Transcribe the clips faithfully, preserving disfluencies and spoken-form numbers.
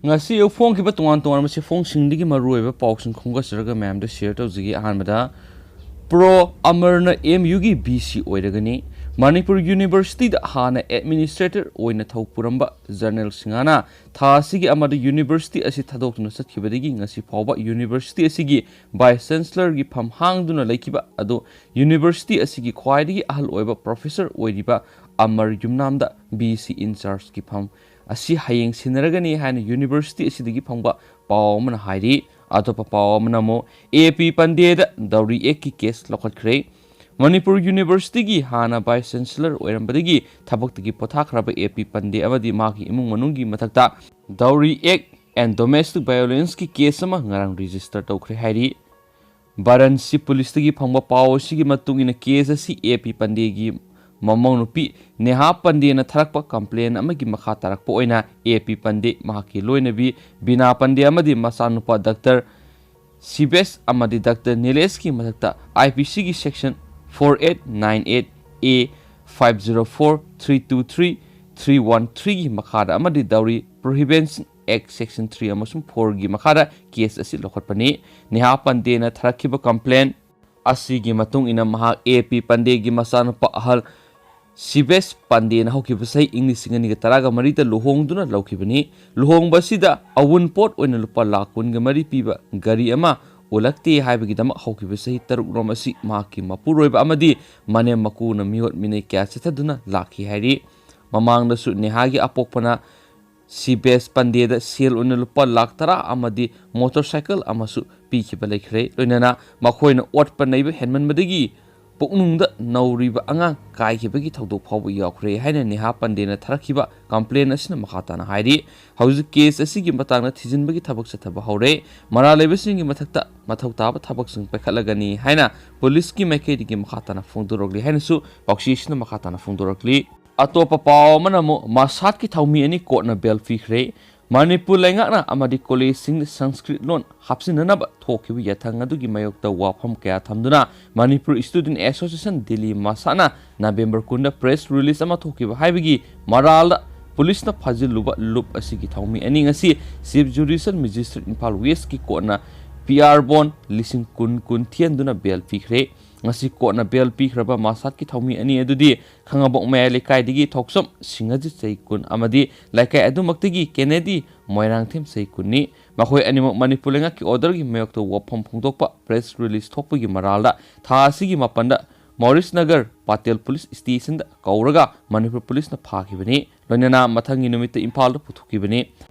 ꯉꯁꯤ ꯑꯌꯨꯛ ꯐꯣꯡꯈꯤꯕ ꯇꯣꯉꯥꯟ ꯇꯣꯉꯥꯟꯕ ꯆꯦꯐꯣꯡꯁꯤꯡꯗꯒꯤ ꯃꯔꯨꯑꯣꯏꯕ ꯄꯥꯎꯁꯤꯡ ꯈꯣꯝꯒꯠꯆꯔꯒ ꯃꯌꯥꯝꯗ share ꯇꯧꯖꯒꯦ꯫ ꯑꯍꯥꯟꯕꯗ, ꯄ꯭ꯔꯣ ꯑꯃꯔꯅ ꯑꯦꯝ ꯌꯨꯒꯤ ꯚꯤ ꯁꯤ ꯑꯣꯏꯔꯒꯅꯤ꯫ ꯃꯅꯤꯄꯨꯔ ꯌꯨꯅꯤꯚꯔꯁꯤꯇꯤꯗ ꯍꯥꯟꯅ administrator ꯑꯣꯏꯅ ꯊꯧ ꯄꯨꯔꯝꯕ ꯖꯔꯅꯦꯜ ꯁꯤꯡꯍꯅ ꯊꯥ ꯑꯁꯤꯒꯤ ꯑꯃꯗ ꯌꯨꯅꯤꯚꯔꯁꯤꯇꯤ ꯑꯁꯤ ꯊꯥꯗꯣꯛꯇꯨꯅ ꯆꯠꯈꯤꯕꯗꯒꯤ ꯉꯁꯤ ꯐꯥꯎꯕ ꯌꯨꯅꯤꯚꯔꯁꯤꯇꯤ ꯑꯁꯤꯒꯤ vice chancellorꯒꯤ ꯐꯝ ꯍꯥꯡꯗꯨꯅ ꯂꯩꯈꯤꯕ ꯑꯗꯨ ꯌꯨꯅꯤꯚꯔꯁꯤꯇꯤ ꯑꯁꯤꯒꯤ ꯈ꯭ꯋꯥꯏꯗꯒꯤ ꯑꯍꯜ ꯑꯣꯏꯕ professor ꯑꯣꯏꯔꯤꯕ ꯑꯃꯔ ꯌꯨꯝꯅꯥꯝꯗ ꯚꯤ ꯁꯤ in chargeꯀꯤ ꯐꯝ ꯑꯁꯤ ꯍꯌꯦꯡ ꯁꯤꯟꯅꯔꯒꯅꯤ ꯍꯥꯏꯅ ꯌꯨꯅꯤꯚꯔꯁꯤꯇꯤ ꯑꯁꯤꯗꯒꯤ ꯐꯪꯕ ꯄꯥꯎ ꯑꯃꯅ ꯍꯥꯏꯔꯤ꯫ ꯑꯇꯣꯞꯄ ꯄꯥꯎ ꯑꯃꯅ ꯑꯃꯨꯛ ꯑꯦ ꯄꯤ ꯄꯟꯗꯦꯗ ꯗꯧꯔꯤ ꯑꯦꯛꯀꯤ case ꯂꯧꯈꯠꯈ꯭ꯔꯦ꯫ ꯃꯅꯤꯄꯨꯔ ꯌꯨꯅꯤꯚꯔꯁꯤꯇꯤꯒꯤ ꯍꯥꯟꯅ vice chancellor ꯑꯣꯏꯔꯝꯕꯗꯒꯤ ꯊꯕꯛꯇꯒꯤ ꯄꯣꯊꯥꯈ꯭ꯔꯕ ꯑꯦ ꯄꯤ ꯄꯟꯗꯦ ꯑꯃꯗꯤ ꯃꯍꯥꯛꯀꯤ ꯏꯃꯨꯡ ꯃꯅꯨꯡꯒꯤ ꯃꯊꯛꯇ Dowry Act and Domestic Violenceꯀꯤ case ꯑꯃ ꯉꯔꯥꯡ register ꯇꯧꯈ꯭ꯔꯦ ꯍꯥꯏꯔꯤ꯫ ꯕꯥꯔꯥꯅꯁꯤ ꯄꯨꯂꯤꯁꯇꯒꯤ ꯐꯪꯕ ꯄꯥꯎ ꯑꯁꯤꯒꯤ ꯃꯇꯨꯡ ꯏꯟꯅ, case ꯑꯁꯤ ꯑꯦ ꯄꯤ ꯄꯟꯗꯦꯒꯤ ꯃꯃꯧ ꯅꯨꯄꯤ ꯅꯦꯍꯥ ꯄꯟꯗꯦꯅ ꯊꯥꯔꯛꯄ complaint ꯑꯃꯒꯤ ꯃꯈꯥ ꯇꯥꯔꯛꯄ ꯑꯣꯏꯅ ꯑꯦ ꯄꯤ ꯄꯟꯗꯦ, ꯃꯍꯥꯛꯀꯤ ꯂꯣꯏꯅꯕꯤ ꯕꯤꯅꯥ ꯄꯟꯗꯦ ꯑꯃꯗꯤ ꯃꯆꯥꯅꯨꯄꯥ ꯗꯥꯛꯇꯔ ꯁꯤꯕꯦꯁ ꯑꯃꯗꯤ ꯗꯥꯛꯇꯔ ꯅꯤꯂꯦꯁꯀꯤ ꯃꯊꯛꯇ ꯑꯥꯏ ꯄꯤ ꯁꯤꯒꯤ section four eight nine eight A, five zero four, three two three, three one threeꯒꯤ ꯃꯈꯥꯗ ꯑꯃꯗꯤ Dowry Prevention Act section three ꯑꯃꯁꯨꯡ fourꯒꯤ ꯃꯈꯥꯗ case ꯑꯁꯤ ꯂꯧꯈꯠꯄꯅꯤ꯫ ꯅꯦꯍꯥ ꯄꯟꯗꯦꯅ ꯊꯥꯔꯛꯈꯤꯕ complaint ꯑꯁꯤꯒꯤ ꯃꯇꯨꯡ ꯏꯟꯅ ꯃꯍꯥꯛ ꯑꯦ ꯄꯤ ꯄꯟꯗꯦꯒꯤ ꯃꯆꯥꯅꯨꯄꯥ ꯑꯍꯜ ꯁꯤꯕꯦꯁ ꯄꯟꯗꯦꯅ ꯍꯧꯈꯤꯕ ꯆꯍꯤ ꯏꯪ ꯂꯤꯁꯤꯡ ꯑꯅꯤꯒ ꯇꯔꯥꯒ ꯃꯔꯤꯗ ꯂꯨꯍꯣꯡꯗꯨꯅ ꯂꯧꯈꯤꯕꯅꯤ꯫ ꯂꯨꯍꯣꯡꯕ ꯑꯁꯤꯗ ꯑꯋꯨꯟꯄꯣꯠ ꯑꯣꯏꯅ ꯂꯨꯄꯥ ꯂꯥꯈ ꯀꯨꯟꯒ ꯃꯔꯤ ꯄꯤꯕ ꯒꯥꯔꯤ ꯑꯃ ꯎꯠꯂꯛꯇꯦ ꯍꯥꯏꯕꯒꯤꯗꯃꯛ ꯍꯧꯈꯤꯕ ꯆꯍꯤ ꯇꯔꯨꯛꯔꯣꯝ ꯑꯁꯤ ꯃꯍꯥꯛꯀꯤ ꯃꯄꯨꯔꯣꯏꯕ ꯑꯃꯗꯤ ꯃꯅꯦꯝ ꯃꯀꯨꯅ ꯃꯤꯑꯣꯠ ꯃꯤꯅꯩ ꯀꯌꯥ ꯆꯠꯊꯗꯨꯅ ꯂꯥꯛꯈꯤ ꯍꯥꯏꯔꯤ꯫ ꯃꯃꯥꯡꯗꯁꯨ ꯅꯦꯍꯥꯒꯤ ꯑꯄꯣꯛꯄꯅ ꯁꯤꯕꯦꯁ ꯄꯟꯗꯦꯗ ꯁꯦꯜ ꯑꯣꯏꯅ ꯂꯨꯄꯥ ꯂꯥꯈ ꯇꯔꯥ ꯑꯃꯗꯤ motorcycle ꯑꯃꯁꯨ ꯄꯤꯈꯤꯕ ꯂꯩꯈ꯭ꯔꯦ꯫ ꯂꯣꯏꯅꯅ ꯃꯈꯣꯏꯅ ꯑꯣꯠꯄ ꯅꯩꯕ ꯍꯦꯟꯃꯟꯕꯗꯒꯤ ꯄꯨꯛꯅꯨꯡꯗ ꯅꯧꯔꯤꯕ ꯑꯉꯥꯡ ꯀꯥꯏꯈꯤꯕꯒꯤ ꯊꯧꯗꯣꯛ ꯐꯥꯎꯕ ꯌꯥꯎꯈ꯭ꯔꯦ ꯍꯥꯏꯅ ꯅꯦꯍꯥ ꯄꯟꯗꯦꯅ ꯊꯥꯔꯛꯈꯤꯕ complaint ꯑꯁꯤꯅ ꯃꯈꯥ ꯇꯥꯅ ꯍꯥꯏꯔꯤ꯫ ꯍꯧꯖꯤꯛ case ꯑꯁꯤꯒꯤ ꯃꯇꯥꯡꯗ ꯊꯤꯖꯤꯟꯕꯒꯤ ꯊꯕꯛ ꯆꯠꯊꯕ ꯍꯧꯔꯦ꯫ ꯃꯔꯥꯜ ꯂꯩꯕꯁꯤꯡꯒꯤ ꯃꯊꯛꯇ ꯃꯊꯧ ꯇꯥꯕ ꯊꯕꯛꯁꯤꯡ ꯄꯥꯏꯈꯠꯂꯒꯅꯤ ꯍꯥꯏꯅ ꯄꯨꯂꯤꯁꯀꯤ ꯃꯥꯏꯀꯩꯗꯒꯤ ꯃꯈꯥ ꯇꯥꯅ ꯐꯣꯡꯗꯣꯔꯛꯂꯤ ꯍꯥꯏꯅꯁꯨ ꯄꯥꯎꯆꯦꯁꯤꯅ ꯃꯈꯥ ꯇꯥꯅ ꯐꯣꯡꯗꯣꯔꯛꯂꯤ꯫ ꯑꯇꯣꯞꯄ ꯄꯥꯎ ꯑꯃꯅ ꯑꯃꯨꯛ ꯃꯁꯥꯠꯀꯤ ꯊꯧꯃꯤ ꯑꯅꯤ courtꯅ bail ꯄꯤꯈ꯭ꯔꯦ꯫ ꯃꯅꯤꯄꯨꯔ ꯂꯩꯉꯥꯛꯅ ꯑꯃꯗꯤ collegeꯁꯤꯡꯗ ꯁꯪꯁꯀ꯭ꯔꯤꯠ ꯂꯣꯟ ꯍꯥꯞꯆꯤꯟꯅꯅꯕ ꯊꯣꯛꯈꯤꯕ ꯌꯥꯊꯪ ꯑꯗꯨꯒꯤ ꯃꯥꯌꯣꯛꯇ ꯋꯥꯐꯝ ꯀꯌꯥ ꯊꯝꯗꯨꯅ ꯃꯅꯤꯄꯨꯔ Student Association ꯗꯤꯜꯂꯤ ꯃꯁꯥꯠꯅ ꯅꯕꯦꯝꯕꯔ ꯀꯨꯟꯗ press release ꯑꯃ ꯊꯣꯛꯈꯤꯕ ꯍꯥꯏꯕꯒꯤ ꯃꯔꯥꯜꯗ ꯄꯨꯂꯤꯁꯅ ꯐꯥꯖꯤꯜꯂꯨꯕ ꯂꯨꯞ ꯑꯁꯤꯒꯤ ꯊꯧꯃꯤ ꯑꯅꯤ ꯉꯁꯤ ꯆꯤꯐ ꯖꯨꯗꯤꯁꯤꯌꯦꯜ ꯃꯦꯖꯤꯁꯇ꯭ꯔꯦꯠ ꯏꯝꯐꯥꯜ ꯋꯦꯁꯀꯤ ꯀꯣꯔꯠꯅ ꯄꯤ ꯑꯥꯔ ꯕꯣꯟ ꯂꯤꯁꯤꯡ ꯀꯨꯟ ꯀꯨꯟ ꯊꯤꯍꯟꯗꯨꯅ ꯕꯦꯜ ꯄꯤꯈ꯭ꯔꯦ꯫ ꯉꯁꯤ ꯀꯣꯔꯠꯅ ꯕꯦꯜ ꯄꯤꯈ꯭ꯔꯕ ꯃꯁꯥꯠꯀꯤ ꯊꯧꯃꯤ ꯑꯅꯤ ꯑꯗꯨꯗꯤ ꯈꯥꯉꯕꯣꯛ ꯃꯌꯥꯏ ꯂꯩꯀꯥꯏꯗꯒꯤ ꯊꯣꯛꯆꯝ ꯁꯤꯡꯍꯖꯤꯠ, ꯆꯍꯤ ꯀꯨꯟ, ꯑꯃꯗꯤ ꯂꯩꯀꯥꯏ ꯑꯗꯨꯃꯛꯇꯒꯤ ꯀꯦꯅꯦꯗꯤ ꯃꯣꯏꯔꯥꯡꯊꯦꯝ, ꯆꯍꯤ ꯀꯨꯟꯅꯤ꯫ ꯃꯈꯣꯏ ꯑꯅꯤꯃꯛ ꯃꯅꯤꯄꯨꯔ ꯂꯩꯉꯥꯛꯀꯤ ꯑꯣꯔꯗꯔꯒꯤ ꯃꯥꯌꯣꯛꯇ ꯋꯥꯐꯝ ꯐꯣꯡꯗꯣꯛꯄ ꯄ꯭ꯔꯦꯁ ꯔꯤꯂꯤꯖ ꯊꯣꯛꯄꯒꯤ ꯃꯔꯥꯜꯗ ꯊꯥ ꯑꯁꯤꯒꯤ ꯃꯥꯄꯟꯗ ꯃꯣꯔꯤꯁ ꯅꯒꯔ ꯄꯇꯦꯜ ꯄꯨꯂꯤꯁ ꯁ꯭ꯇꯦꯁꯟꯗ ꯀꯧꯔꯒ ꯃꯅꯤꯄꯨꯔ ꯄꯨꯂꯤꯁꯅ ꯐꯥꯈꯤꯕꯅꯤ꯫ ꯂꯣꯏꯅꯅ ꯃꯊꯪꯒꯤ ꯅꯨꯃꯤꯠꯇ ꯏꯝꯐꯥꯜꯗ ꯄꯨꯊꯣꯛꯈꯤꯕꯅꯤ꯫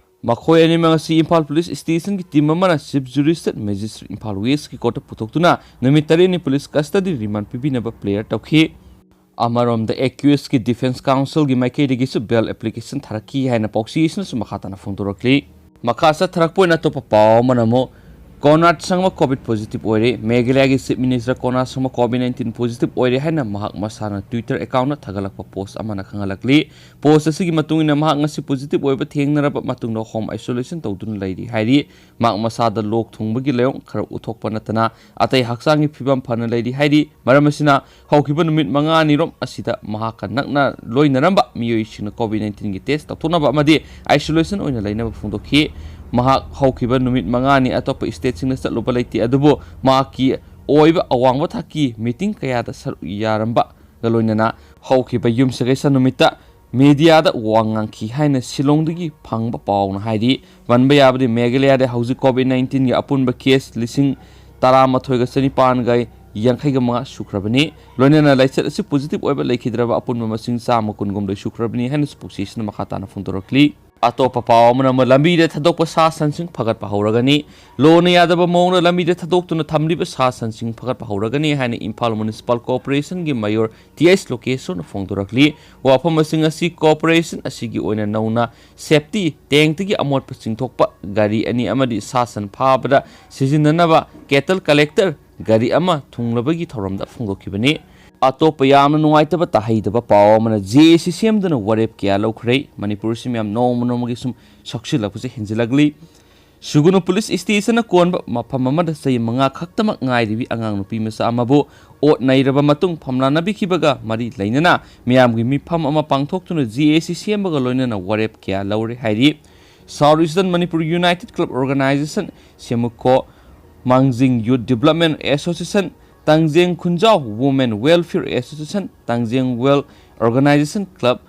ꯃꯈꯣꯏ ꯑꯅꯤꯃꯛ ꯑꯁꯤ ꯏꯝꯐꯥꯜ ꯄꯨꯂꯤꯁ ꯁ꯭ꯇꯦꯁꯟꯒꯤ ꯇꯤꯝ ꯑꯃꯅ ꯆꯤꯐ ꯖꯨꯗꯤꯁꯤꯌꯦꯜ ꯃꯦꯖꯤꯁꯇ꯭ꯔꯦꯠ ꯏꯝꯐꯥꯜ ꯋꯦꯁꯀꯤ ꯀꯣꯔꯠꯇ ꯄꯨꯊꯣꯛꯇꯨꯅ ꯅꯨꯃꯤꯠ ꯇꯔꯦꯠꯅꯤ ꯄꯨꯂꯤꯁ ꯀꯁꯇꯗꯤ ꯔꯤꯃꯥꯟ ꯄꯤꯕꯤꯅꯕ ꯄ꯭ꯔꯦꯌꯔ ꯇꯧꯈꯤ꯫ ꯑꯃꯔꯣꯝꯗ, ꯑꯦꯀ꯭ꯌꯨꯁꯀꯤ ꯗꯤꯐꯦꯟꯁ ꯀꯥꯎꯟꯁꯤꯜꯒꯤ ꯃꯥꯏꯀꯩꯗꯒꯤꯁꯨ ꯕꯦꯜ ꯑꯦꯄ꯭ꯂꯤꯀꯦꯁꯟ ꯊꯥꯔꯛꯈꯤ ꯍꯥꯏꯅ ꯄꯥꯎꯆꯦ ꯑꯁꯤꯅꯁꯨ ꯃꯈꯥ ꯇꯥꯅ ꯐꯣꯡꯗꯣꯔꯛꯂꯤ꯫ ꯃꯈꯥ ꯆꯠꯊꯔꯛꯄ ꯑꯣꯏꯅ ꯑꯇꯣꯞꯄ ꯄꯥꯎ ꯑꯃꯅ ꯑꯃꯨꯛ, ꯀꯣꯅꯥꯔꯗ ꯁꯪꯃ ꯀꯣꯚꯤꯗ ꯄꯣꯖꯤꯇꯤꯚ ꯑꯣꯏꯔꯦ꯫ ꯃꯦꯘꯥꯂꯌꯥꯒꯤ chief minister Conrad Sangma Covid nineteen positive ꯑꯣꯏꯔꯦ ꯍꯥꯏꯅ ꯃꯍꯥꯛ ꯃꯁꯥꯅ ꯇ꯭ꯋꯤꯇꯔ ꯑꯦꯀꯥꯎꯟꯗ ꯊꯥꯒꯠꯂꯛꯄ ꯄꯣꯁ ꯑꯃꯅ ꯈꯪꯍꯜꯂꯛꯂꯤ꯫ ꯄꯣꯁ ꯑꯁꯤꯒꯤ ꯃꯇꯨꯡ ꯏꯟꯅ, ꯃꯍꯥꯛ ꯉꯁꯤ ꯄꯣꯖꯤꯇꯤꯚ ꯑꯣꯏꯕ ꯊꯦꯡꯅꯔꯕ ꯃꯇꯨꯡꯗ ꯍꯣꯝ ꯑꯥꯏꯁꯣꯂꯦꯁꯟ ꯇꯧꯗꯨꯅ ꯂꯩꯔꯤ ꯍꯥꯏꯔꯤ꯫ ꯃꯍꯥꯛ ꯃꯁꯥꯗ ꯂꯣꯛ ꯊꯨꯡꯕꯒꯤ ꯂꯥꯏꯑꯣꯡ ꯈꯔ ꯎꯠꯊꯣꯛꯄ ꯅꯠꯇꯅ ꯑꯇꯩ ꯍꯛꯆꯥꯡꯒꯤ ꯐꯤꯕꯝ ꯐꯅ ꯂꯩꯔꯤ ꯍꯥꯏꯔꯤ꯫ ꯃꯔꯝ ꯑꯁꯤꯅ, ꯍꯧꯈꯤꯕ ꯅꯨꯃꯤꯠ ꯃꯉꯥꯅꯤꯔꯣꯝ ꯑꯁꯤꯗ ꯃꯍꯥꯛꯀ ꯅꯛꯅ ꯂꯣꯏꯅꯔꯝꯕ ꯃꯤꯑꯣꯏꯁꯤꯡꯅ ꯀꯣꯚꯤꯗ ꯅꯥꯏꯟꯇꯤꯟꯒꯤ ꯇꯦꯁ ꯇꯧꯊꯣꯛꯅꯕ ꯑꯃꯗꯤ ꯑꯥꯏꯁꯣꯂꯦꯁꯟ ꯑꯣꯏꯅ ꯂꯩꯅꯕ ꯐꯣꯡꯗꯣꯛꯈꯤ꯫ ꯃꯍꯥꯛ ꯍꯧꯈꯤꯕ ꯅꯨꯃꯤꯠ ꯃꯉꯥꯅꯤ ꯑꯇꯣꯞꯄ ꯁ꯭ꯇꯦꯠꯁꯤꯡꯗ ꯆꯠꯂꯨꯕ ꯂꯩꯇꯦ, ꯑꯗꯨꯕꯨ ꯃꯍꯥꯛꯀꯤ ꯑꯣꯏꯕ ꯑꯋꯥꯡꯕ ꯊꯥꯛꯀꯤ ꯃꯤꯇꯤꯡ ꯀꯌꯥꯗ ꯁꯔꯨꯛ ꯌꯥꯔꯝꯕꯒ ꯂꯣꯏꯅꯅ ꯍꯧꯈꯤꯕ ꯌꯨꯝꯁꯀꯩꯁ ꯅꯨꯃꯤꯠꯇ ꯃꯤꯗꯤꯌꯥꯗ ꯋꯥ ꯉꯥꯡꯈꯤ ꯍꯥꯏꯅ ꯁꯤꯂꯣꯡꯗꯒꯤ ꯐꯪꯕ ꯄꯥꯎꯅ ꯍꯥꯏꯔꯤ꯫ ꯄꯟꯕ ꯌꯥꯕꯗꯤ, ꯃꯦꯘꯥꯂꯌꯥꯗ ꯍꯧꯖꯤꯛ ꯀꯣꯚꯤꯗ ꯅꯥꯏꯟꯇꯤꯟꯒꯤ ꯑꯄꯨꯟꯕ ꯀꯦꯁ ꯂꯤꯁꯤꯡ ꯇꯔꯥꯃꯥꯊꯣꯏꯒ ꯆꯅꯤꯄꯥꯟꯒ ꯌꯥꯡꯈꯩꯒ ꯃꯉꯥ ꯁꯨꯈ꯭ꯔꯕꯅꯤ꯫ ꯂꯣꯏꯅꯅ ꯂꯥꯏꯆꯠ ꯑꯁꯤ ꯄꯣꯖꯤꯇꯤꯚ ꯑꯣꯏꯕ ꯂꯩꯈꯤꯗ꯭ꯔꯕ ꯑꯄꯨꯟꯕ ꯃꯁꯤꯡ ꯆꯥꯝꯃ ꯀꯨꯟꯍꯨꯝꯗꯣꯏ ꯁꯨꯈ꯭ꯔꯕꯅꯤ ꯍꯥꯏꯅꯁꯨ ꯄꯥꯎꯆꯦꯁꯤꯅ ꯃꯈꯥ ꯇꯥꯅ ꯐꯣꯡꯗꯣꯔꯛꯂꯤ꯫ ꯑꯇꯣꯞꯄ ꯄꯥꯎ ꯑꯃꯅ ꯑꯃꯨꯛ ꯂꯝꯕꯤꯗ ꯊꯥꯗꯣꯛꯄ ꯁꯥ ꯁꯟꯁꯤꯡ ꯐꯒꯠꯄ ꯍꯧꯔꯒꯅꯤ꯫ ꯂꯣꯅ ꯌꯥꯗꯕ ꯃꯑꯣꯡꯗ ꯂꯝꯕꯤꯗ ꯊꯥꯗꯣꯛꯇꯨꯅ ꯊꯝꯂꯤꯕ ꯁꯥ ꯁꯟꯁꯤꯡ ꯐꯒꯠꯄ ꯍꯧꯔꯒꯅꯤ ꯍꯥꯏꯅ ꯏꯝꯐꯥꯜ ꯃ꯭ꯌꯨꯅꯤꯁꯤꯄꯥꯜ ꯀꯣꯔꯄꯣꯔꯦꯁꯟꯒꯤ ꯃꯦꯌꯣꯔ ꯇꯤ ꯑꯩꯆ ꯂꯣꯀꯦꯁꯣꯔꯅ ꯐꯣꯡꯗꯣꯔꯛꯂꯤ꯫ ꯋꯥꯐꯝ ꯑꯁꯤꯡ ꯑꯁꯤ ꯀꯣꯔꯄꯣꯔꯦꯁꯟ ꯑꯁꯤꯒꯤ ꯑꯣꯏꯅ ꯅꯧꯅ ꯁꯦꯞꯇꯤ ꯇꯦꯡꯇꯒꯤ ꯑꯃꯣꯠꯄ ꯆꯤꯡꯊꯣꯛꯄ ꯒꯥꯔꯤ ꯑꯅꯤ ꯑꯃꯗꯤ ꯁꯥ ꯁꯟ ꯐꯥꯕꯗ ꯁꯤꯖꯤꯟꯅꯅꯕ ꯀꯦꯇꯜ ꯀꯂꯦꯛꯇꯔ ꯒꯥꯔꯤ ꯑꯃ ꯊꯨꯡꯂꯕꯒꯤ ꯊꯧꯔꯝꯗ ꯐꯣꯡꯗꯣꯛꯈꯤꯕꯅꯤ꯫ ꯑꯇꯣꯞꯄ ꯌꯥꯝꯅ ꯅꯨꯡꯉꯥꯏꯇꯕ ꯇꯥꯍꯩꯗꯕ ꯄꯥꯎ ꯑꯃꯅ, ꯖꯦ ꯑꯦ ꯁꯤ ꯁꯦꯝꯗꯨꯅ ꯋꯥꯔꯦꯞ ꯀꯌꯥ ꯂꯧꯈ꯭ꯔꯦ꯫ ꯃꯅꯤꯄꯨꯔ ꯑꯁꯤ ꯃꯌꯥꯝ ꯅꯣꯡꯃ ꯅꯣꯡꯃꯒꯤ ꯁꯨꯝ ꯁꯣꯛꯆꯤꯜꯂꯛꯄꯁꯦ ꯍꯦꯟꯖꯤꯜꯂꯛꯂꯤ꯫ ꯁꯨꯒꯨꯅꯨ ꯄꯨꯂꯤꯁ ꯁ꯭ꯇꯦꯁꯟꯅ ꯀꯣꯟꯕ ꯃꯐꯝ ꯑꯃꯗ ꯆꯍꯤ ꯃꯉꯥ ꯈꯛꯇꯃꯛ ꯉꯥꯏꯔꯤꯕꯤ ꯑꯉꯥꯡ ꯅꯨꯄꯤ ꯃꯆꯥ ꯑꯃꯕꯨ ꯑꯣꯠ ꯅꯩꯔꯕ ꯃꯇꯨꯡ ꯐꯝꯂꯥꯅꯕꯤꯈꯤꯕꯒ ꯃꯔꯤ ꯂꯩꯅꯅ ꯃꯤꯌꯥꯝꯒꯤ ꯃꯤꯐꯝ ꯑꯃ ꯄꯥꯡꯊꯣꯛꯇꯨꯅ ꯖꯦ ꯑꯦ ꯁꯤ ꯁꯦꯝꯕꯒ ꯂꯣꯏꯅꯅ ꯋꯥꯔꯦꯞ ꯀꯌꯥ ꯂꯧꯔꯦ ꯍꯥꯏꯔꯤ꯫ South Eastern Manipur United Club Organization, ꯁꯦꯃꯨꯀꯣ, ꯃꯥꯡꯖꯤꯡ Youth Development Association, ꯇꯥꯡꯖꯦꯡ ꯈꯨꯟꯖꯥꯎ Women Welfare Association, ꯇꯥꯡꯖꯦꯡ Well Organization Club,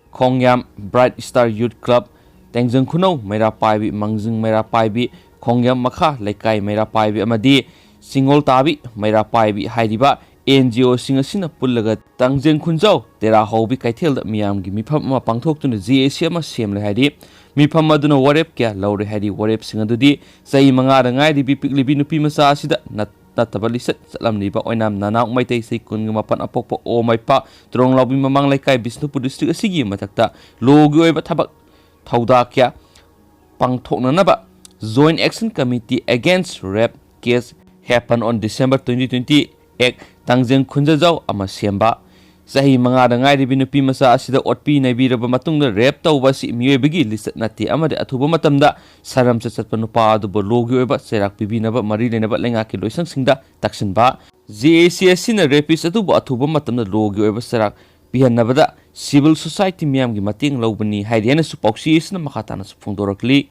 ꯈꯣꯡꯌꯥꯝ Bright Star Youth Club, ꯇꯦꯡꯖꯪ ꯈꯨꯅꯧ ꯃꯩꯔꯥ ꯄꯥꯏꯕꯤ, ꯃꯥꯡꯖꯤꯡ ꯃꯩꯔꯥ ꯄꯥꯏꯕꯤ, ꯈꯣꯡꯌꯥꯝ ꯃꯈꯥ ꯂꯩꯀꯥꯏ ꯃꯩꯔꯥ ꯄꯥꯏꯕꯤ ꯑꯃꯗꯤ ꯁꯤꯡꯉꯣꯜ ꯇꯥꯕꯤ ꯃꯩꯔꯥ ꯄꯥꯏꯕꯤ ꯍꯥꯏꯔꯤꯕ ꯑꯦꯟ ꯖꯤ ꯑꯣꯁꯤꯡ ꯑꯁꯤꯅ ꯄꯨꯜꯂꯒ ꯇꯥꯡꯖꯦꯡ ꯈꯨꯟꯖꯥꯎ ꯇꯦꯔꯥ ꯍꯧꯕꯤ ꯀꯩꯊꯦꯜꯗ ꯃꯤꯌꯥꯝꯒꯤ ꯃꯤꯐꯝ ꯑꯃ ꯄꯥꯡꯊꯣꯛꯇꯨꯅ ꯖꯦ ꯑꯦ ꯁꯤ ꯑꯃ ꯁꯦꯝꯂꯦ ꯍꯥꯏꯔꯤ꯫ ꯃꯤꯐꯝ ꯑꯗꯨꯅ ꯋꯥꯔꯦꯞ ꯀꯌꯥ ꯂꯧꯔꯦ ꯍꯥꯏꯔꯤ꯫ ꯋꯥꯔꯦꯞꯁꯤꯡ ꯑꯗꯨꯗꯤ ꯆꯍꯤ ꯃꯉꯥꯗ ꯉꯥꯏꯔꯤꯕꯤ ꯄꯤꯛꯂꯤꯕꯤ ꯅꯨꯄꯤ ꯃꯆꯥ ꯑꯁꯤꯗ ꯅꯠ-, ꯅꯠꯇꯕ ꯂꯤꯆꯠ ꯆꯠꯂꯝꯂꯤꯕ ꯑꯣꯏꯅꯥꯝ ꯅꯅꯥꯎ ꯃꯩꯇꯩ ꯆꯍꯤ ꯀꯨꯟꯒ ꯃꯥꯄꯟ ꯑꯄꯣꯛꯄ ꯑꯣꯃꯩꯄꯥ ꯇ꯭ꯔꯣꯡꯂꯥꯎꯕꯤ ꯃꯃꯥꯡ ꯂꯩꯀꯥꯏ ꯕꯤꯁꯅꯨꯄꯨꯔ ꯗꯤꯁꯇ꯭ꯔꯤꯛ ꯑꯁꯤꯒꯤ ꯃꯊꯛꯇ ꯂꯣꯒꯤ ꯑꯣꯏꯕ ꯊꯕꯛ ꯊꯧꯗꯥꯡ ꯀꯌꯥ ꯄꯥꯡꯊꯣꯛꯅꯅꯕ Joint Action Committee Against Rape Case Happen on December twenty twenty Act ꯇꯥꯡꯖꯦꯡ ꯈꯨꯟꯖꯖꯥꯎ ꯑꯃ ꯁꯦꯝꯕ, ꯆꯍꯤ ꯃꯉꯥꯗ ꯉꯥꯏꯔꯤꯕꯤ ꯅꯨꯄꯤ ꯃꯆꯥ ꯑꯁꯤꯗ ꯑꯣꯠꯄꯤ ꯅꯩꯕꯤꯔꯕ ꯃꯇꯨꯡꯗ ꯔꯦꯞ ꯇꯧꯕ ꯑꯁꯤ ꯃꯤꯑꯣꯏꯕꯒꯤ ꯂꯤꯆꯠ ꯅꯠꯇꯦ ꯑꯃꯗꯤ ꯑꯊꯨꯕ ꯃꯇꯝꯗ ꯁꯔꯝꯆꯠ ꯆꯠꯄ ꯅꯨꯄꯥ ꯑꯗꯨꯕꯨ ꯂꯣꯒꯤ ꯑꯣꯏꯕ ꯆꯩꯔꯥꯛ ꯄꯤꯕꯤꯅꯕ ꯃꯔꯤ ꯂꯩꯅꯕ ꯂꯩꯉꯥꯛꯀꯤ ꯂꯣꯏꯁꯪꯁꯤꯡꯗ ꯇꯛꯁꯤꯟꯕ꯫ ꯖꯦ ꯑꯦ ꯁꯤ ꯑꯁꯤꯅ ꯔꯦꯄꯤꯁ ꯑꯗꯨꯕꯨ ꯑꯊꯨꯕ ꯃꯇꯝꯗ ꯂꯣꯒꯤ ꯑꯣꯏꯕ ꯆꯩꯔꯥꯛ ꯄꯤꯍꯟꯅꯕꯗ civil society ꯃꯤꯌꯥꯝꯒꯤ ꯃꯇꯦꯡ ꯂꯧꯕꯅꯤ ꯍꯥꯏꯔꯤ ꯍꯥꯏꯅꯁꯨ ꯄꯥꯎꯆꯦ ꯑꯁꯤꯅ ꯃꯈꯥ ꯇꯥꯅꯁꯨ ꯐꯣꯡꯗꯣꯔꯛꯂꯤ꯫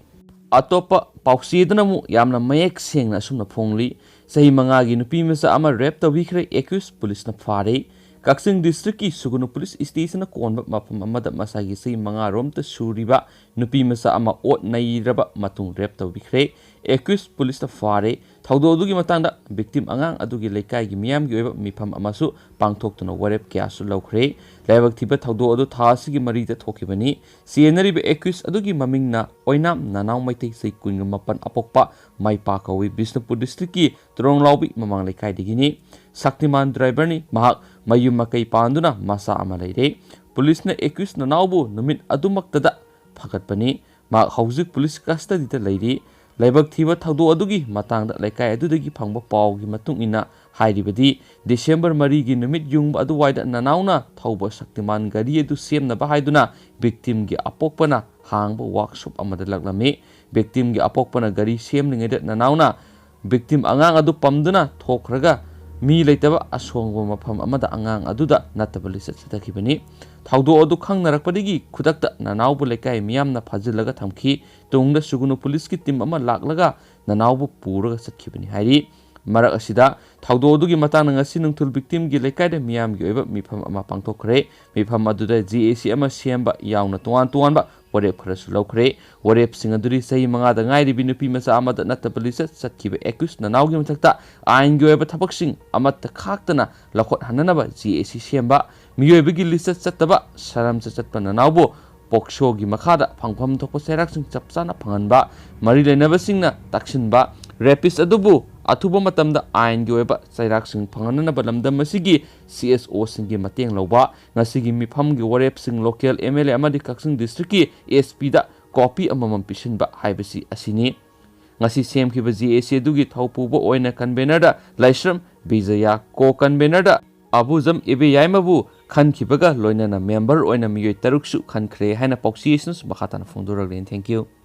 ꯑꯇꯣꯞꯄ ꯄꯥꯎꯆꯦꯗꯅ ꯑꯃꯨꯛ ꯌꯥꯝꯅ ꯃꯌꯦꯛ ꯁꯦꯡꯅ ꯑꯁꯨꯝꯅ ꯐꯣꯡꯂꯤ, ꯆꯍꯤ ꯃꯉꯥꯒꯤ ꯅꯨꯄꯤ ꯃꯆꯥ ꯑꯃ ꯔꯦꯞ ꯇꯧꯕꯤꯈ꯭ꯔꯦ, ꯑꯦꯀ꯭ꯌꯨꯁ ꯄꯨꯂꯤꯁꯅ ꯐꯥꯔꯦ꯫ ꯀꯛꯆꯤꯡ ꯗꯤꯁꯇ꯭ꯔꯤꯛꯀꯤ ꯁꯨꯒꯨꯅꯨ ꯄꯨꯂꯤꯁ ꯁ꯭ꯇꯦꯁꯟꯅ ꯀꯣꯟꯕ ꯃꯐꯝ ꯑꯃꯗ ꯃꯁꯥꯒꯤ ꯆꯍꯤ ꯃꯉꯥ ꯔꯣꯝꯇ ꯁꯨꯔꯤꯕ ꯅꯨꯄꯤ ꯃꯆꯥ ꯑꯃ ꯑꯣꯠ ꯅꯩꯔꯕ ꯃꯇꯨꯡ ꯔꯦꯞ ꯇꯧꯕꯤꯈ꯭ꯔꯦ꯫ ꯑꯦꯀ꯭ꯌꯨꯁ ꯄꯨꯂꯤꯁꯅ ꯐꯥꯔꯦ꯫ ꯊꯧꯗꯣꯛ ꯑꯗꯨꯒꯤ ꯃꯇꯥꯡꯗ ꯚꯤꯛꯇꯤꯝ ꯑꯉꯥꯡ ꯑꯗꯨꯒꯤ ꯂꯩꯀꯥꯏꯒꯤ ꯃꯤꯌꯥꯝꯒꯤ ꯑꯣꯏꯕ ꯃꯤꯐꯝ ꯑꯃꯁꯨ ꯄꯥꯡꯊꯣꯛꯇꯨꯅ ꯋꯥꯔꯦꯞ ꯀꯌꯥꯁꯨ ꯂꯧꯈ꯭ꯔꯦ꯫ ꯂꯥꯏꯕꯛ ꯊꯤꯕ ꯊꯧꯗꯣꯛ ꯑꯗꯨ ꯊꯥ ꯑꯁꯤꯒꯤ ꯃꯔꯤꯗ ꯊꯣꯛꯈꯤꯕꯅꯤ꯫ ꯆꯦꯟꯅꯔꯤꯕ ꯑꯦꯀ꯭ꯌꯨꯁ ꯑꯗꯨꯒꯤ ꯃꯃꯤꯡꯅ ꯑꯣꯏꯅꯥꯝ ꯅꯅꯥꯎ ꯃꯩꯇꯩ ꯆꯍꯤ ꯀꯨꯟꯒ ꯃꯥꯄꯟ ꯑꯄꯣꯛꯄ ꯃꯩꯄꯥ ꯀꯧꯏ꯫ ꯕꯤꯁꯅꯨꯄꯨꯔ ꯗꯤꯁꯇ꯭ꯔꯤꯛꯀꯤ ꯇ꯭ꯔꯣꯡꯂꯥꯎꯕꯤ ꯃꯃꯥꯡ ꯂꯩꯀꯥꯏꯗꯒꯤꯅꯤ꯫ ꯁꯛꯇꯤꯃꯥꯟ ꯗ꯭ꯔꯥꯏꯚꯔꯅꯤ꯫ ꯃꯍꯥꯛ ꯃꯌꯨꯝ ꯃꯀꯩ ꯄꯥꯟꯗꯨꯅ ꯃꯆꯥ ꯑꯃ ꯂꯩꯔꯦ꯫ ꯄꯨꯂꯤꯁꯅ ꯑꯦꯀ꯭ꯌꯨꯁ ꯅꯅꯥꯎꯕꯨ ꯅꯨꯃꯤꯠ ꯑꯗꯨꯃꯛꯇꯗ ꯐꯥꯒꯠꯄꯅꯤ꯫ ꯃꯍꯥꯛ ꯍꯧꯖꯤꯛ ꯄꯨꯂꯤꯁ ꯀꯁꯇꯗꯤꯗ ꯂꯩꯔꯤ꯫ ꯂꯥꯏꯕꯛ ꯊꯤꯕ ꯊꯧꯗꯣꯛ ꯑꯗꯨꯒꯤ ꯃꯇꯥꯡꯗ ꯂꯩꯀꯥꯏ ꯑꯗꯨꯗꯒꯤ ꯐꯪꯕ ꯄꯥꯎꯒꯤ ꯃꯇꯨꯡ ꯏꯟꯅ ꯍꯥꯏꯔꯤꯕꯗꯤ, ꯗꯤꯁꯦꯝꯕꯔ ꯃꯔꯤꯒꯤ ꯅꯨꯃꯤꯠ ꯌꯨꯡꯕ ꯑꯗꯨꯋꯥꯏꯗ ꯅꯅꯥꯎꯅ ꯊꯧꯕ ꯁꯛꯇꯤꯃꯥꯟ ꯒꯥꯔꯤ ꯑꯗꯨ ꯁꯦꯝꯅꯕ ꯍꯥꯏꯗꯨꯅ ꯚꯤꯛꯇꯤꯝꯒꯤ ꯑꯄꯣꯛꯄꯅ ꯍꯥꯡꯕ ꯋꯥꯔꯛꯁꯣꯞ ꯑꯃꯗ ꯂꯥꯛꯂꯝꯃꯤ꯫ ꯚꯤꯛꯇꯤꯝꯒꯤ ꯑꯄꯣꯛꯄꯅ ꯒꯥꯔꯤ ꯁꯦꯝꯂꯤꯉꯩꯗ ꯅꯅꯥꯎꯅ ꯚꯤꯛꯇꯤꯝ ꯑꯉꯥꯡ ꯑꯗꯨ ꯄꯝꯗꯨꯅ ꯊꯣꯛꯈ꯭ꯔꯒ ꯃꯤ ꯂꯩꯇꯕ ꯑꯁꯣꯡꯕ ꯃꯐꯝ ꯑꯃꯗ ꯑꯉꯥꯡ ꯑꯗꯨꯗ ꯅꯠꯇꯕ ꯂꯤꯆꯠ ꯆꯠꯊꯈꯤꯕꯅꯤ꯫ ꯊꯧꯗꯣꯛ ꯑꯗꯨ ꯈꯪꯅꯔꯛꯄꯗꯒꯤ ꯈꯨꯗꯛꯇ ꯅꯅꯥꯎꯕꯨ ꯂꯩꯀꯥꯏ ꯃꯤꯌꯥꯝꯅ ꯐꯥꯖꯤꯜꯂꯒ ꯊꯝꯈꯤ꯫ ꯇꯨꯡꯗ ꯁꯨꯒꯨꯅꯨ ꯄꯨꯂꯤꯁꯀꯤ ꯇꯤꯝ ꯑꯃ ꯂꯥꯛꯂꯒ ꯅꯅꯥꯎꯕꯨ ꯄꯨꯔꯒ ꯆꯠꯈꯤꯕꯅꯤ ꯍꯥꯏꯔꯤ꯫ ꯃꯔꯛ ꯑꯁꯤꯗ ꯊꯧꯗꯣꯛ ꯑꯗꯨꯒꯤ ꯃꯇꯥꯡꯗ ꯉꯁꯤ ꯅꯨꯡꯊꯤꯜ ꯚꯤꯛꯇꯤꯝꯒꯤ ꯂꯩꯀꯥꯏꯗ ꯃꯤꯌꯥꯝꯒꯤ ꯑꯣꯏꯕ ꯃꯤꯐꯝ ꯑꯃ ꯄꯥꯡꯊꯣꯛꯈ꯭ꯔꯦ꯫ ꯃꯤꯐꯝ ꯑꯗꯨꯗ ꯖꯦ ꯑꯦ ꯁꯤ ꯑꯃ ꯁꯦꯝꯕ ꯌꯥꯎꯅ ꯇꯣꯉꯥꯟ ꯇꯣꯉꯥꯟꯕ ꯋꯥꯔꯦꯞ ꯈꯔꯁꯨ ꯂꯧꯈ꯭ꯔꯦ꯫ ꯋꯥꯔꯦꯞꯁꯤꯡ ꯑꯗꯨꯗꯤ ꯆꯍꯤ ꯃꯉꯥꯗ ꯉꯥꯏꯔꯤꯕꯤ ꯅꯨꯄꯤ ꯃꯆꯥ ꯑꯃꯗ ꯅꯠꯇꯕ ꯂꯤꯆꯠ ꯆꯠꯈꯤꯕ ꯑꯦꯀ꯭ꯌꯨꯁ ꯅꯅꯥꯎꯒꯤ ꯃꯊꯛꯇ ꯑꯥꯏꯟꯒꯤ ꯑꯣꯏꯕ ꯊꯕꯛꯁꯤꯡ ꯑꯃꯠꯇ ꯈꯥꯛꯇꯅ ꯂꯧꯈꯠꯍꯟꯅꯅꯕ ꯖꯦ ꯑꯦ ꯁꯤ ꯁꯦꯝꯕ, ꯃꯤꯑꯣꯏꯕꯒꯤ ꯂꯤꯆꯠ ꯆꯠꯇꯕ ꯁꯔꯝꯆꯠ ꯆꯠꯄ ꯅꯅꯥꯎꯕꯨ ꯄꯣꯛꯁꯣꯒꯤ ꯃꯈꯥꯗ ꯐꯪꯐꯝ ꯊꯣꯛꯄ ꯆꯩꯔꯥꯛꯁꯤꯡ ꯆꯞ ꯆꯥꯅ ꯐꯪꯍꯟꯕ, ꯃꯔꯤ ꯂꯩꯅꯕꯁꯤꯡꯅ ꯇꯛꯁꯤꯟꯕ, ꯔꯦꯄꯤꯁ ꯑꯗꯨꯕꯨ ꯑꯊꯨꯕ ꯃꯇꯝꯗ ꯑꯥꯏꯟꯒꯤ ꯑꯣꯏꯕ ꯆꯩꯔꯥꯛꯁꯤꯡ ꯐꯪꯍꯟꯅꯅꯕ ꯂꯝꯗꯝ ꯑꯁꯤꯒꯤ ꯁꯤ ꯑꯦꯁ ꯑꯣꯁꯤꯡꯒꯤ ꯃꯇꯦꯡ ꯂꯧꯕ, ꯉꯁꯤꯒꯤ ꯃꯤꯐꯝꯒꯤ ꯋꯥꯔꯦꯞꯁꯤꯡ ꯂꯣꯀꯦꯜ ꯑꯦꯝ ꯑꯦꯜ ꯑꯦ ꯑꯃꯗꯤ ꯀꯛꯆꯤꯡ ꯗꯤꯁꯇ꯭ꯔꯤꯛꯀꯤ ꯑꯦꯁ ꯄꯤꯗ ꯀꯣꯄꯤ ꯑꯃꯃꯝ ꯄꯤꯁꯤꯟꯕ ꯍꯥꯏꯕꯁꯤ ꯑꯁꯤꯅꯤ꯫ ꯉꯁꯤ ꯁꯦꯝꯈꯤꯕ ꯖꯦ ꯑꯦ ꯁꯤ ꯑꯗꯨꯒꯤ ꯊꯧꯄꯨꯕ ꯑꯣꯏꯅ ꯀꯟꯚꯦꯅꯔꯗ ꯂꯥꯏꯁ꯭ꯔꯝ ꯕꯤꯖꯌ, ꯀꯣ ꯀꯟꯚꯦꯅꯔꯗ ꯑꯕꯨꯖꯝ ꯏꯕꯦꯌꯥꯏꯃꯕꯨ ꯈꯟꯈꯤꯕꯒ ꯂꯣꯏꯅꯅ ꯃꯦꯝꯕꯔ ꯑꯣꯏꯅ ꯃꯤꯑꯣꯏ ꯇꯔꯨꯛꯁꯨ ꯈꯟꯈ꯭ꯔꯦ ꯍꯥꯏꯅ ꯄꯥꯎꯆꯦꯁꯤꯅꯁꯨ ꯃꯈꯥ ꯇꯥꯅ ꯐꯣꯡꯗꯣꯔꯛꯂꯤ꯫ Thank you꯫